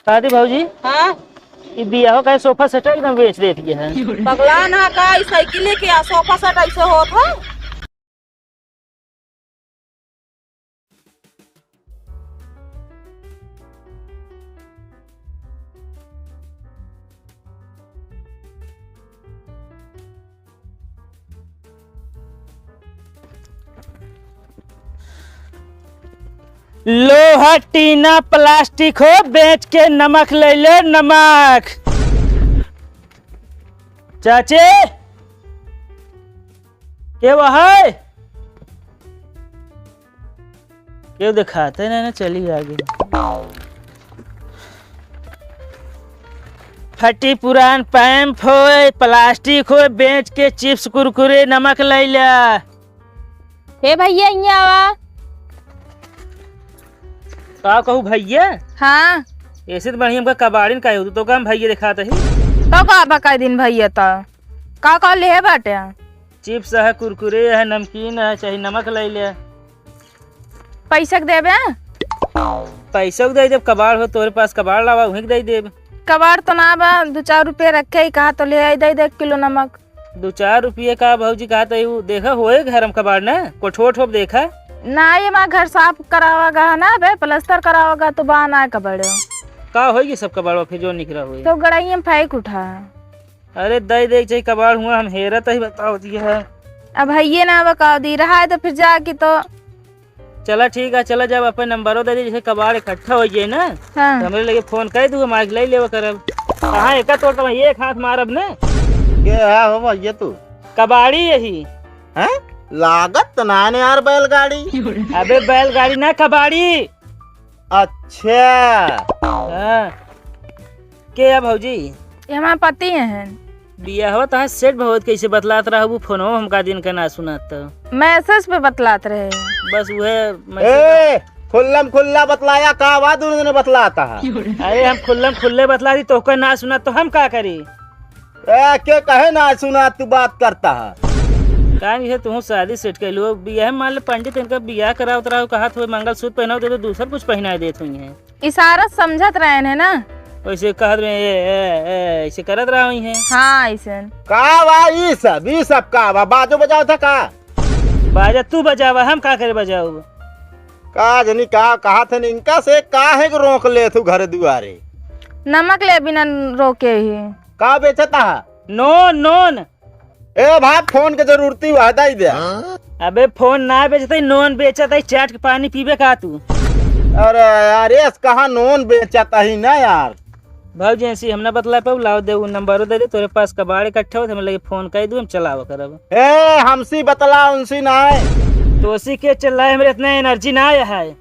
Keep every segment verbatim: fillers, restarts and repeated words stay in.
का दी भौजी? हाँ? ई बियाह का सोफा सेट एकदम बेच देती है। पगला ना का, ई साइकिल लेके आ, सोफा सेट ऐसे होत है? लोहा, टीना, प्लास्टिक हो, बेच के नमक ले ले, नमक। चाची, के वह है? केहू देखाते नहीं ना, चली आगे। फटी पुरान पैम्प होय, प्लास्टिक होय, बेच के चिप्स, कुरकुरे, नमक लइ ल्या। हे भैया, इहाँ आवा। का कहू भैया? हाँ। ऐसे तो बढ़िया हमका कबाड़िन का हो, तो का हम भैया देखात ही। तो का बा कई दिन भैया त? का का लेहे बाटे? चिप्स है, कुरकुरे है, नमकीन है, चाहे नमक लइ ल्या। पैसा के देबे? पैसा के दे देब, कबाड़ हो तोहरे पास, कबाड़ लावा, उहीं के दे देब। कबाड़ तो ना बा, दो चार रुपया रखे ही, कहा तो ले आई, दे दे एक किलो नमक। दो चार रुपया का भौजी, कहा तो यू देखा होए घर में कबाड़ ना, कोठो वोठो देखा। ना, ये माँ घर साफ करावा गा ना बे, प्लास्टर करावा गा तो बा ना कबाड़। का होई ये सब कबाड़वा फिर जो निकला होई? तो गड़ाई में फेंक उठा। अरे दे दे, चाहे कबाड़ हुआ, हम हेरत ही बताओ दिया है। अब हइये ना बा, का दी रहा है तो फिर जाके तो। चला ठीक है, चला जब अपन नंबरो दे दी, जैसे कबाड़ इकट्ठा हो जाए ना, हाँ। तो हमरे लगे फोन कर दू, हम आके ले लेवा करब। कहाँ एका तोड़ तो मैं एक हाथ मारब ना। के है हो भैया तू? कबाड़ी यही। हैं? लागत तो ना ने यार बैलगाड़ी। अबे बैलगाड़ी ना, कबाड़ी। अच्छा। हाँ। के है भौजी? ये हमारे पति हैं। बियाहवा तहार सेट भवत कैसे बतलात रहबू, फोनवा हमका दिन का ना सुनात तो। मैसेज पे बतलात रहे। बस उहे मैसेज। ए, खुल्लम खुल्ला बतलाया का बा, दोनों जने बतलाता है। अरे हम खुल्लम खुल्ले बतला दी, तोहका ना सुनात तो हम का करी? ए, के कहे ना सुनात तू बात करता है? काहे से तू शादी सेट कर लो, बियाह मान ले पंडित इनका बियाह करावत रहो, कहा थो मंगलसूत्र पहनाओ दे तो दूसर कुछ पहनाए देत हुई हैं। इशारा समझत रहेन है ना? वैसे कहत रहे, "ए, ए, ए," ऐसे करत रहा हुई है। हाँ, ऐसे। का बा ई सब? ई सब का बा? बाजो बजाओ था का? बाजा तू बजावा, हम का करे बजाऊ? का जनी का कहा थे इनका से, काहे के रोक ले तू घरे दुआरे? नमक ले बिना रोके ही। का बेचता है? नोन, नोन। ए भाई, फोन के जरूरती हुआ है, दे दे। अबे फोन ना बेचत ही, नोन बेचत ही, चाट के पानी पीबे का तू? अरे यार, एस कहाँ नोन बेचत ही ना यार। भौजी, ऐसी हम ना बतला पाऊ, लाओ दे, उ नंबरो दे दे, तोरे पास कबाड़ इकट्ठा हो, तो हम लगे फोन कर दू, हम चलावा करब। ए, हमसी बतला, उनसी ना है। तो उसी के चलाए, हमरे इतना एनर्जी ना आया है।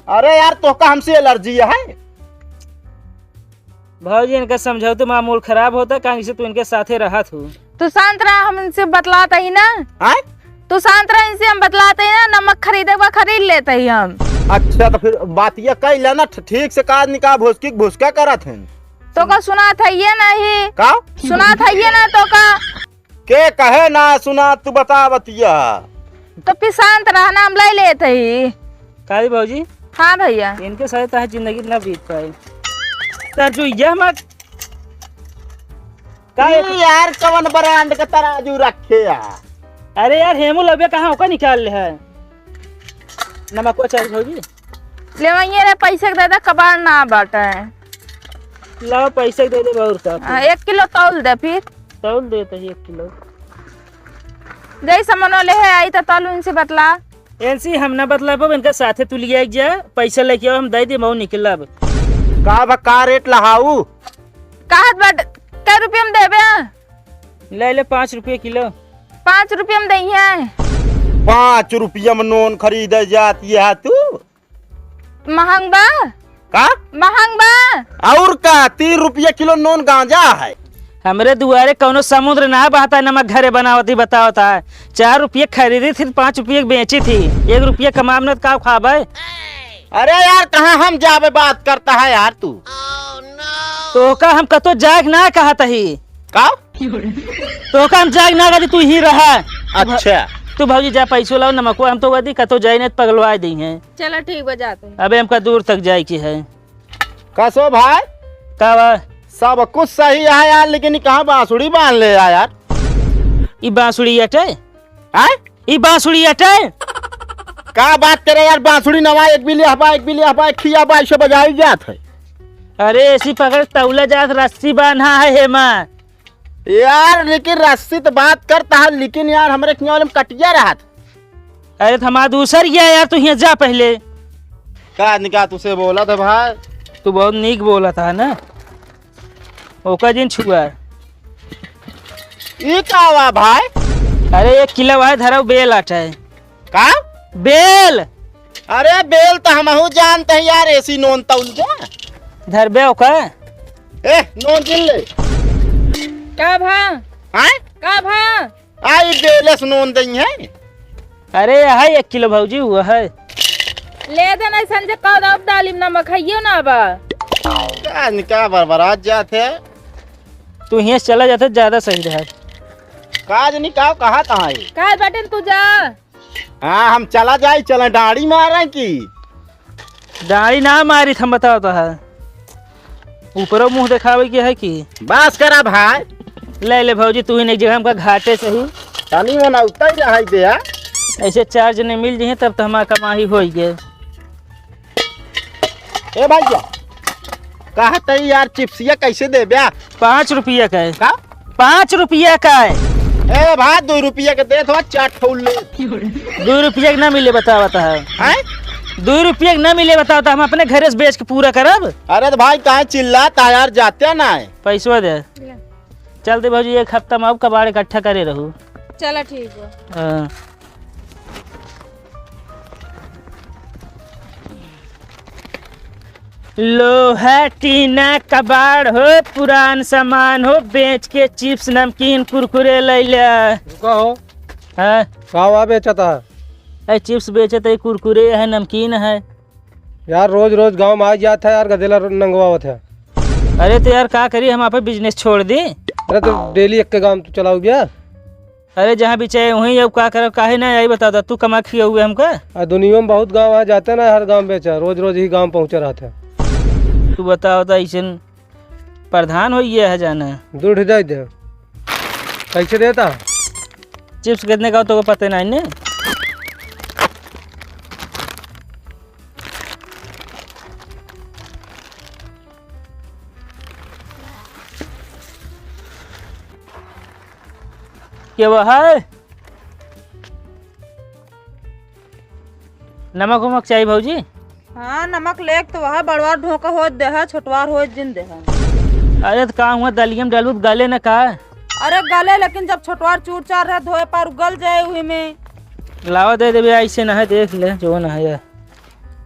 अरे यार, तोहका हमसे एलर्जी है? भौजी, इनका समझाओ तो मामूल खराब होता, काहे से तू इनके साथे रहत हो। तू शांत रहा, हम इनसे बतलात ही ना। आय? तू शांत रहा, इनसे हम बतलात ही ना, नमक खरीदे के बा, खरीद लेत ही हम। अच्छा, तो फिर बातिया कह लेना, ठ-, ठीक से काज निकाह भोसकी भोसका करत हैं। तोका सुनात है ये नहीं? का? सुनात है ये ना तोका? के कहे ना सुना, तू बता बतिया। तो फिर शांत रहा ना, हम ले लेत ही। का रे भौजी? हाँ भैया। इनके साथ तहार जिंदगी ना बीत पाए। तर्जु यह मत। का ई एक यार कवन ब्रांड के तराजू रखे है? अरे यार, हेमू लबे कहाँ ओका निकाल ले है? नमक को चाहिए भौजी। ले वहीं रे, पैसे के दे दे, कबाड़ ना बाटे। लाओ, पैसे के दे दे, और का? हाँ, एक किलो तौल दे फिर। तौल दे तो एक किलो। जैसे मनो ले है, आई तो तौल उनसे बतला। इनसे हम ना बतला पाब, इनका साथे तू लिया जा, पैसा लेके आओ, हम दे दे, मऊ निकलब। का बा, का रेट लहाऊ? कहत बट, कै रुपये में देबे? ले ले, पाँच रुपये किलो। पाँच रुपये में दही है। पाँच रुपये में नोन खरीदे जाती है तू? महंग बा? का? महंग बा? और का, तीन रुपये किलो नोन गांजा है। हमरे दुआरे कौनो समुद्र ना बहता, नमक घरे बनावत ही बतावत है। चार रुपये खरीदी थी, पाँच रुपये बेची थी, एक रुपये कमाब न त का खाबे? अरे यार, कहाँ हम जाबे, बात करता है यार तू। तोहका हम कतो जाए के ना कहत ही। का? तोहका हम जाए के ना कहत ही, तू ही रहा। अच्छा। तू भौजी जा पैसो लाओ, नमको हम तो वदी कतो जाए नहीं त पगलवाए दी हैं। चलो ठीक बा, जाते हैं। अबे हमका दूर तक जाए की है। कसो भाई? का बा? सब कुछ सही है यार, लेकिन ई कहाँ बांसुरी बांध ले है यार? ई बांसुरी अटे? आय? ई बांसुरी अटे? का बात करे यार, बांसुरी नवा एक भी ले हबा, एक भी ले हबा, एक खिया बा, ऐसे बजाई जात है। अरे ऐसी पकड़ तौला जात, रस्सी बांधा है हेमा। यार लेकिन रस्सी तो बात करता है, लेकिन यार हमरे खिया वाले में कटिया रहत। अरे तो हमारा दूसर गया यार, तू हियाँ जा पहले। का निका तुसे बोला था भाई? तू बहुत नीक बोला था ना, ओका जिन छुआ। ई का हुआ भाई? अरे एक किलो भाई धरव बेल आटा है। का? बेल। अरे बेल तो हमहू जानते हैं यार, ऐसी नोन तौल दे। धरबे ओका। ए, नोन दिल ले। का भा? आय? का भा? आई बेलस नोन दई है। अरे, है एक किलो भौजी, वो है। ले दे, नहीं संजय, कह दो, अब डालिम नमक हइयो ना बा। का निका बरबरात जात है। तू हियाँ से चला जाते, ज्यादा सही रहा। काज निकाव, कहा कहाँ है? काज बटन तू जा। हाँ, हम चला जाई, चला डाड़ी मारा की। डाड़ी ना मारी, हम बताओ तो है। ऊपरो मुँह देखावे के है कि? बस करा भाई। ले ले भौजी, तू ही नहीं जगह हमका घाटे से ही। तनी वो ना उतर रहा है दे यार। ऐसे चार जने मिल जइहें तब तो हमारा कमाई होई गए। ए भैया, कहत है यार चिप्सिया कैसे देब्या? पाँच रुपया का है। का? पाँच रुपया का है। ए भाई, दो रुपया के देत हो, चार ठो ले। दो रुपया के ना मिले, बतावत है। हैं? दो रुपया के ना मिले, बतावत है, हम अपने घरे से बेच के पूरा करब। अरे तो भाई, काहे चिल्लात है यार, जाते ना है। पैसवा दे। ले। चल दे भौजी, एक हफ्ता में अब कबाड़ इकट्ठा करे रहू। चला ठीक बा। हाँ। लोहा, टीना, कबाड़ हो, पुरान सामान हो, बेच के चिप्स, नमकीन, कुरकुरे लैले। रुका हो। हाँ। का हुआ बेचता है? ए, चिप्स बेचत है, कुरकुरे है, नमकीन है। यार, रोज रोज गाँव में आ जात है यार, गदेला रो-, नंगवावत है। अरे तो यार, का करी, हम आपन बिजनेस छोड़ दी? अरे तो डेली एक के गाँव तू चलाऊ गया। अरे जहाँ बिचाए वहीं, अब का करब, काहे ना आई बताओ, तू कमा खियउबे हमका? आ दुनिया में बहुत गाँव आ जाते ना, हर गाँव बेचा, रोज रोज ही गाँव पहुँचे रहते हैं। तू बताओ तो, ऐसन प्रधान हो गया है जाना। दूर दे दे। कैसे देता? चिप्स कितने का हो, तो को पता नहीं ने। के बा है? नमक उमक चाही भौजी? हाँ, नमक लेक तो वह बड़वार ढोका होत देहा, छोटवार होत जिन देहा। अरे तो का हुआ, दलियम डालू तो गले न का? अरे गले, लेकिन जब छोटवार चूर चार रहे धोए पर गल जाए उही में। लावा दे देबे, ऐसे न है, देख ले, जो न है यार।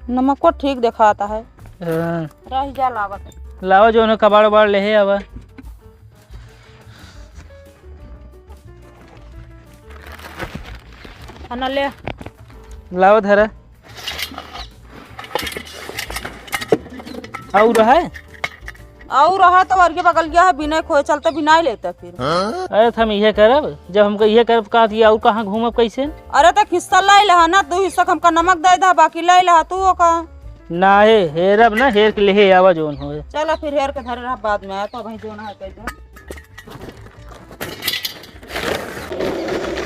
नमको ठीक देखाता है। हाँ। रह जा लावत। लावा जो न कबाड़ उबाड़ ले है अब। खाना ले। लाओ धरा। और है? और रहा तो और के बगल गया है, बिना खोए चलते बिना ही लेता फिर। अरे तो हम इहे करब, जब हमको इहे करब का दिया और कहाँ घूमब कैसे? अरे तो हिस्सा लाई ले है ना, दो हिस्सा हमका नमक दे दा, बाकी लाई ले तू ओका। ना हे, हेरब ना, हेर के लेहे आवा जोन होए। चला फिर हेर के धरे रहा, बाद में आया तो वही जोन है कह दे।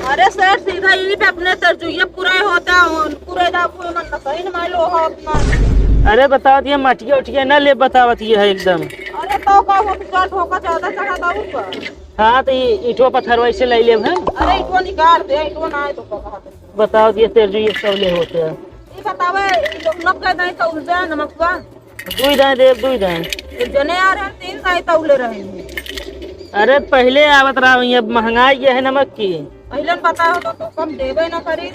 अरे सेठ, सीधा ई पे अपने तरजुइया पूरा होता, पूरा दा पूरा मन सही न मालो हो अपना। अरे बतावत ये मटिया उटिया ना ले, बतावत ये है एकदम। अरे तो का हो, तू का ठोका ज्यादा चढ़ा था ऊपर। हाँ तो ये ईंटवा पत्थर वैसे ले लेब हम। अरे ईंटवा निकाल दे, ईंटवा ना आए तो का कहत है। बतावत ये तरजुइया सब ले होते हैं। ये बतावे, ये लोग नक गए नहीं तो उल्टा नमक का। दुई दाएँ देब, दुई दाएँ। एक जने आ रहे हैं, तीन दाएँ तौले रहे हैं। अरे, पहिले आवत रहा, ये महँगाई ये है नमक की। पहिले न पता हो तो, तो कम देबे न करी।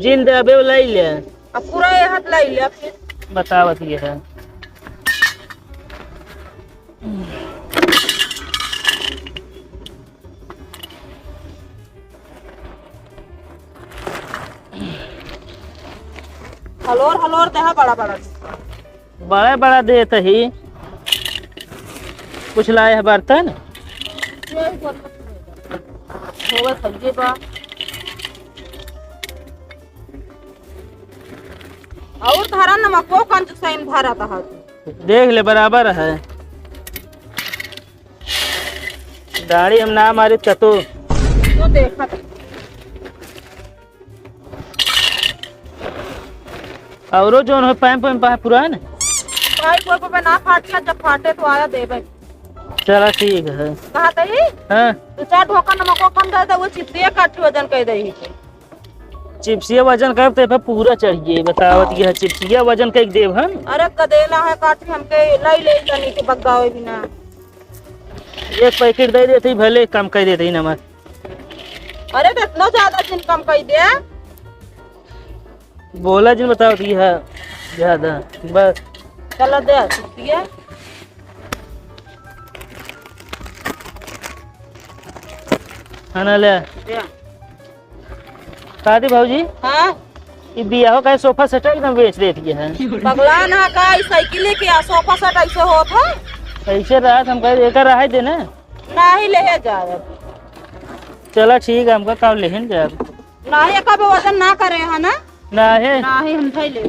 जिन देबे, वो लाई ले। अब पूरा ये हाथ लाई ले, अब फिर। बतावत ये है। हलोर, हलोर देहा बड़ा, बड़ा। बड़ा, बड़ा देत ही। कुछ लाए है बर्तन? होवे सब्जी बा। और धरा नमको कंजूसाई में धरा था। देख ले, बराबर है। दाढ़ी हम ना मारी त तू। तो देखत। औरो जौन हो, पाइप वाइप है पुरान? पाइप वाइप पे ना फाटिया, जब फाटे तो आया देबे। चला ठीक है। कहा तही? हाँ। दो चार ढोका नमको कम दे दे, वो चिप्सिया काठी वजन कह दे ही। चिप्सिया वजन करब तो फिर पूरा चढ़िए, बतावत हाँ। कि हाँ, चिप्सिया वजन कह देब हम। अरे कदेला है काठी, हमके लाई ले जाने के बग्गावे बिना। एक पैकेट दे देते ही, भले कम कर देते ही नमक। अरे तो इतना ज्यादा जिन कम कर दे। बोला जिन बतावत कि हाँ, ज्यादा। बस। चला दे, चिप्सिया। हाँ ना ले। दे। का दी भौजी? हाँ? ई बियाह का सोफा सेट एकदम बेच देती है। पगला ना का, ई साइकिल के आ सोफा सेट ऐसे होत है? ऐसे रात हम कहे, एकर रहाई देना। नाही ले जाए। चला ठीक है, हमका का लेहन जाए। नाही, एकर भी वजन ना करे है ना? नाही। नाही, हम धई ले।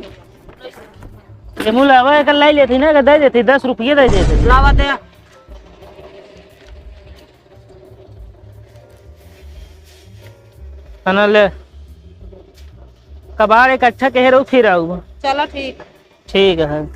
ये मुलावा एकर लाई लेती ना, दे देती, दस रुपये दे देती। लावा दे। है ना, ले। कबाड़ एक अच्छा कह रहो, फिर आऊ। चलो, ठीक। ठीक है।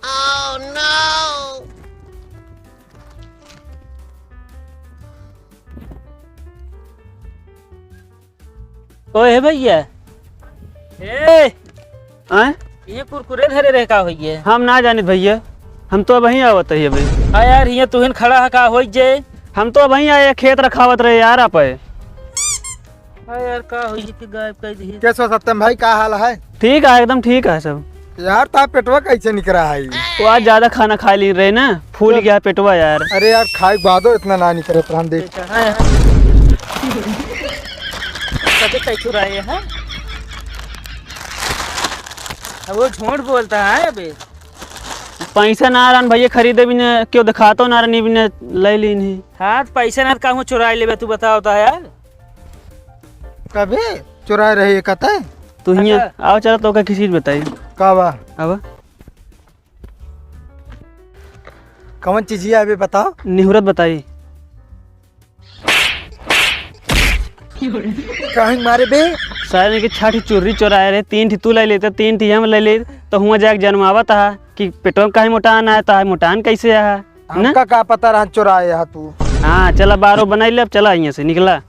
Oh no! ओए हे भैया। ए! आय? ये कुरकुरे धरे रहे का होइए? हम ना जानित भैया, हम तो अबहीं आवत ही अबे। हाँ यार, ये तुहिन खड़ा है का होई जे? हम तो अबहीं आए, खेत रखावत रहे यार आप। हाँ यार, का होई कि गायब कर दी। कैसे हो सत्यम भाई, का हाल है? ठीक है, एकदम ठीक है सब। यार, ता पेटवा कैसे निकरा है? वो आज ज्यादा खाना खा ली रहे ना, फूल गया पेटवा यार। अरे यार, खाए के बादो इतना ना निकरत रहन दे। अच्छा, हाँ यार। कते कई चुराए हैं? अब वो झूठ बोलता है अबे। पैसा ना रहन भैया, खरीदे भी ना, क्यों दिखातो ना रहन, भी ना ले लीन ही। हाँ, तो पैसा ना, कहूँ चुराए लेबे, तू बताओ तो यार। कबे चुराए रहे कते? तू हियाँ अच्छा। आओ, चला तो का किसी बताई। का बा? अब कौन चीजिया अबे बताओ? निहुरत बताई। काहे मारे बे? सारे के छठी चुर्री चोराए रहे, तीन ठी तू ले लेते, तीन ठी हम ले लेते, तो हुआ जाके जनमावत हा कि पेटवा में काहे मोटान आया, तो मोटान कैसे आया? ना? हमका का पता रहा चोराए हा तू? हाँ, चला बारो बनाई ले, अब चला यहाँ से निकला।